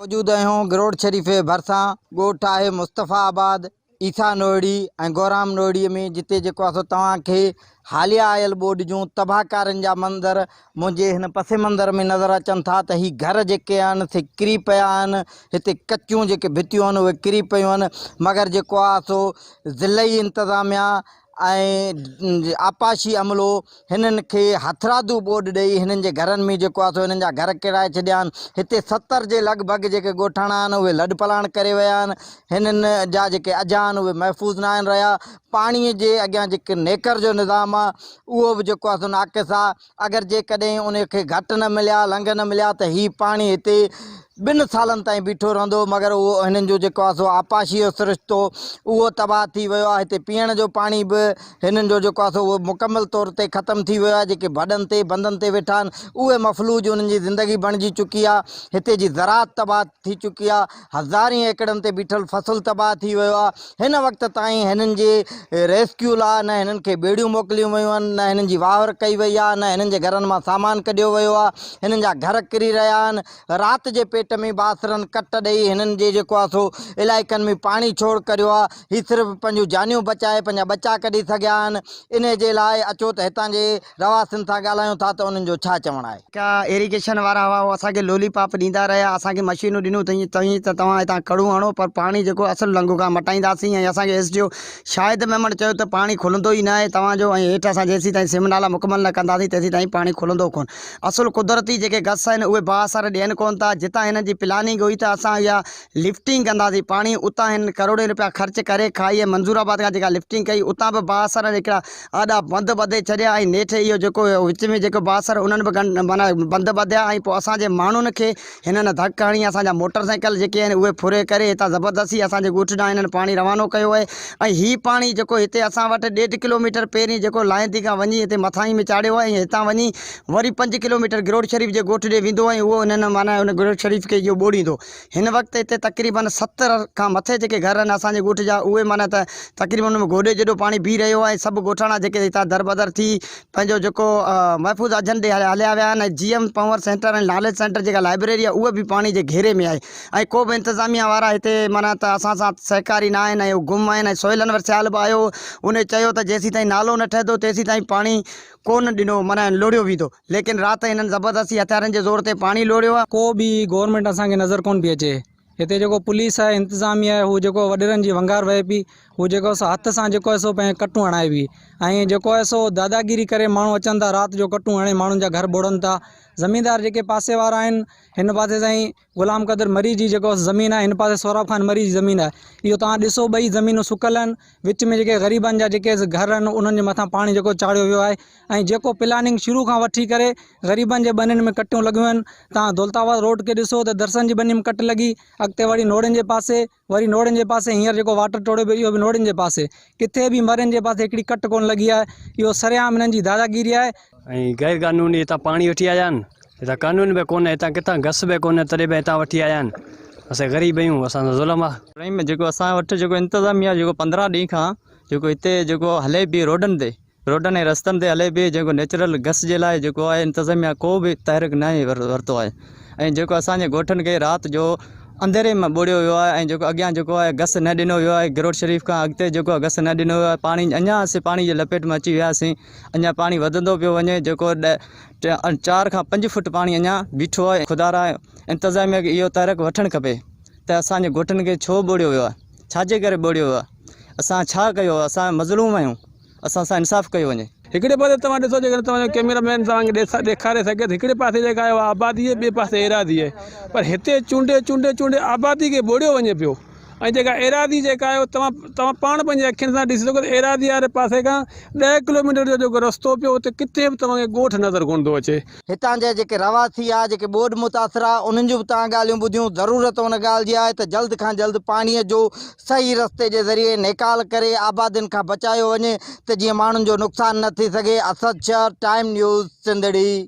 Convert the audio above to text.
موجود آهيون گروڙ شريف جي ڀرسان ڳوٺ آهي مصطفيٰ آباد عيسيٰ نوئڙي ۽ گورام نوئڙي ۾ جتي جيڪو آهي سو توهان کي حاليه آيل ٻوڏ جون تباهڪارين جا منظر منهنجي هن پس منظر ۾ نظر اچن ٿا ته هي گهر جيڪي آهن سي ڪري پيا آهن هتي ڪچيون جيڪي ڀتيون آهن اهي ڪري پيون آهن مگر جيڪو آهي سو ضلعي انتظاميا ۽ آبپاشي عملو هنن کي هٿرادو ٻوڏ ڏئي هنن جي گهرن ۾ جيڪو آهي سو هنن جا گهر ڪيرائي ڇڏيا آهن هتي 70 جي لڳ ڀڳ جيڪي ڳوٺاڻا آهن اهي لڏپلاڻ ڪري ويا آهن هنن جا جيڪي اجها آهن اهي محفوظ نه آهن رهيا پاڻي جي اڳيان جيڪي نيڪر جو نظام آهي اهو به جيڪو آهي سو ناقص آهي اگر جيڪڏهن ان کي گهٽ نه مليا لنگهه نه مليا ته هي پاڻي هتي ٻن سالن تائين بيٺو رهندو مگر اهو هنن جو جيڪو آهي سو آبپاشي جو سرشتو اهو تباهه ٿي ويو آهي هتي پيئڻ جو پاڻي به هنن جو جيڪو آهي سو اهو مڪمل طور تي ختم ٿي ويو آهي جيڪي ڀڏن تي بندن تي ويٺا آهن اهي مفلوج انهن جي زندگي بڻجي چڪي آهي هتي جي زراعت تباهه ٿي چڪي آهي هزارين ايڪڙن تي بيٺل فصل تباهه ٿي ويو آهي هن وقت تائين هنن جي ريسڪيو لاء نه هنن کي ٻيڙيون موڪليون ويون آهن، نه هنن جي واهر ڪئي وئي آهي، نه هنن جي گهرن مان سامان ڪڍيو ويو آهي، هنن جا گهر ڪري رهيا آهن، رات جي پيٽ ۾ بااثرن ڪٽ ڏئي هنن جي جيڪو آهي سو علائقن ۾ پاڻي ڇوڙ ڪريو آهي، هي صرف پنهنجون جانيون بچائي پنهنجا ٻچا ڪڍي سگهيا آهن، انهي جي لاء اچو ته هتان جي رهواسين سان ڳالهايون ٿا ته انهن جو ڇا چوڻ آهي. جيڪا ايريگيشن وارا هئا اهي اسان کي لولي پاپ ڏيندا رهيا اسان کي مشينون ڏنيون تئين تئين ته توهان هتان ڪڙون هڻو پر پاڻي جيڪو اصل لنگهه کان مٽائينداسين ۽ اسان کي ايس ڊي او شاهد ميمڻ چيو ته پاڻي کلندو ئي ناهي توهان جو ۽ هيٺ اسان جيسين تائين سم نالا مڪمل نه ڪنداسين تيسين تائين پاڻي کلندو ڪونه اصل قدرتي جيڪي گس آهن اهي بااثر ڏين ڪونه ٿا جتان هنن جي پلاننگ هئي ته اسان اها لفٽنگ ڪنداسين پاڻي اتان هنن ڪروڙين روپيا خرچ ڪري کائي ۽ منظور آباد کان جيڪا لفٽنگ ڪئي اتان به بااثرن هڪڙا آڏا بند ٻڌي ڇڏيا ۽ نيٺ اهو جيڪو وچ ۾ جيڪو بااثر انهن به گن معنيٰ بند ٻڌيا ۽ پوء اسان جي ماڻهن کي هنن ڌڪ هڻي اسان جا موٽر سائيڪل جيڪي آهن اهي ڦري ڪري هتان زبردستي اسان جي ڳوٺ ڏانهن هنن پاڻي روانو ڪيو آهي ۽ هي پاڻي جيڪو هتي اسان وٽ ڏيڍ ڪلو ميٽر پهرين جيڪو لائندي کان وڃي هتي مٿاهين ۾ چاڙهيو آهي ۽ هتان وڃي وري پنج ڪلو ميٽر گروڙ شريف جي ڳوٺ ڏي ويندو ۽ اهو هنن معنيٰ ان گروڙ شريف کي اهو ٻوڙيندو هن وقت هتي تقريبن 70 کان مٿي جيڪي گهر آهن اسان جي ڳوٺ جا اهي معنيٰ ته تقريبن ان ۾ گوڏي جيڏو پاڻي بيهي رهيو آهي ۽ سڀ ڳوٺاڻا جيڪي هتان دربدر ٿي پنهنجو جيڪو محفوظ اجهن ڏي هليا ويا آهن ۽ G M Panhwar centre ۽ knowledge centre جيڪا لائبريري آهي اهي به پاڻي جي گهيري ۾ آهي ۽ ڪو به انتظاميا وارا هتي معنيٰ ته اسان سان سهڪاري نه آهن ۽ گم آهن ۽ سهيل انور سيال به آيو هو ان چيو ته جيسين تائين نالو نه ٺهندو تيسين تائين پاڻي ڪو نه ڏنو معنيٰ لوڙهيو ويندو. ليڪن رات هنن زبردستي هٿيارن جي زور تي پاڻي لوڙهيو. ڪو به گورنمينٽ اسان کي نظر ڪونه پئي اچي هتي جيڪو پوليس آهي انتظاميه آهي هو جيڪو وڏيرن جي ونگار وهي پئي هو جيڪو سو هٿ سان جيڪو آهي سو پنهنجي ڪٽون هڻائي پئي ۽ جيڪو آهي سو داداگيري ڪري ماڻهو اچن ٿا رات جو ڪٽون هڻي ماڻهن جا گهر ٻوڙن ٿا زميندار جيڪي پاسي وارا آهن هن پاسي سائين غلام قادر مري جي جيڪو زمين آهي هن پاسي سهراب خان مري جي زمين آهي اهو توهان ڏسو ٻئي زمينون سڪل آهن وچ ۾ جيڪي غريبن جا جيڪي گهر آهن انهن جي مٿان پاڻي جيڪو چاڙهيو ويو آهي ۽ جيڪو پلاننگ شروع کان وٺي ڪري غريبن جي ٻنين ۾ ڪٽيون لڳيون آهن توهان دولت آباد روڊ کي ڏسو ته درسن جي ٻني ۾ ڪٽ لڳي اڳتي وري نوڙين جي پاسي وري نوڙين جي پاسي هينئر جيڪو واٽر ٽوڙيو پيو اهو به نوڙين جي پاسي ڪٿي به مرين جي پاسي هڪڙي ڪٽ ڪونه لڳي آهي اهو سرعام هنن جي داداگيري آهي. ۽ غير قانوني هتان پاڻي وٺي آيا آهن هتان قانون به ڪونهي هتان ڪٿان گس به ڪونهي تڏهن به هتان وٺي آيا آهن اسان غريب آهيون اسان سان ظلم آهي. ٽرين ۾ جيڪو اسان وٽ جيڪو انتظاميا جيڪو 15 ڏينهن کان جيڪو هتي جيڪو هلي پئي روڊن تي روڊن ۽ رستن تي هلي پئي جيڪو نيچرل گس جي لاء جيڪو آهي انتظاميا ڪو به تحرڪ ناهي ورتو آهي ۽ جيڪو اسان جي ڳوٺن کي رات جو انڌيري ۾ ٻوڙيو ويو آهي ۽ جيڪو اڳيان جيڪو آهي گس نه ڏنو ويو آهي گروٽ شريف کان اڳتي جيڪو آهي گس نه ڏنو ويو آهي پاڻي اڃا اسين پاڻي جي لپيٽ ۾ اچي وياسين اڃا پاڻي وڌندو پيو وڃي جيڪو 4 کان 5 فوٽ پاڻي اڃا بيٺو آهي خدا را انتظاميا کي اهو تحرڪ وٺڻ کپي ته اسان جي ڳوٺن کي ڇو ٻوڙيو ويو آهي ڇا جي ڪري ٻوڙيو ويو آهي اسان ڇا ڪيو اسان مظلوم آهيون اسان سان انصاف ڪيو وڃي. هڪڙي پاسي توهان ڏسو جيڪڏهن توهان جو ڪئميرا مين توهان کي ڏيکاري سگهي ته هڪڙي پاسي جيڪا آهي اها آبادي آهي ٻئي پاسي ايراضي آهي پر هتي چونڊي چونڊي چونڊي آبادي کي ٻوڙيو وڃي پيو ۽ جيڪا ايراضي جيڪا آهي توهان توهان پاڻ پنهنجي اکين سان ڏسي سگهو ته ايراضي واري پاسي کان 10 ڪلوميٽر جو جيڪو رستو پيو اتي ڪٿي به توهان کي ڳوٺ نظر ڪونه ٿو اچي. هتان جا جيڪي رهواسي آ جيڪي ٻوڏ متاثر آ انهن جون به توهان ڳالهيون ٻڌيون ضرورت ان ڳالهه جي آهي ته جلد کان جلد پاڻي جو صحيح رستي جي ذريعي نيڪال ڪري آبادين کان بچايو وڃي ته جيئن ماڻهن جو نقصان نه ٿي سگهي، اسد شر، ٽائيم نيوز، سنڌڙي.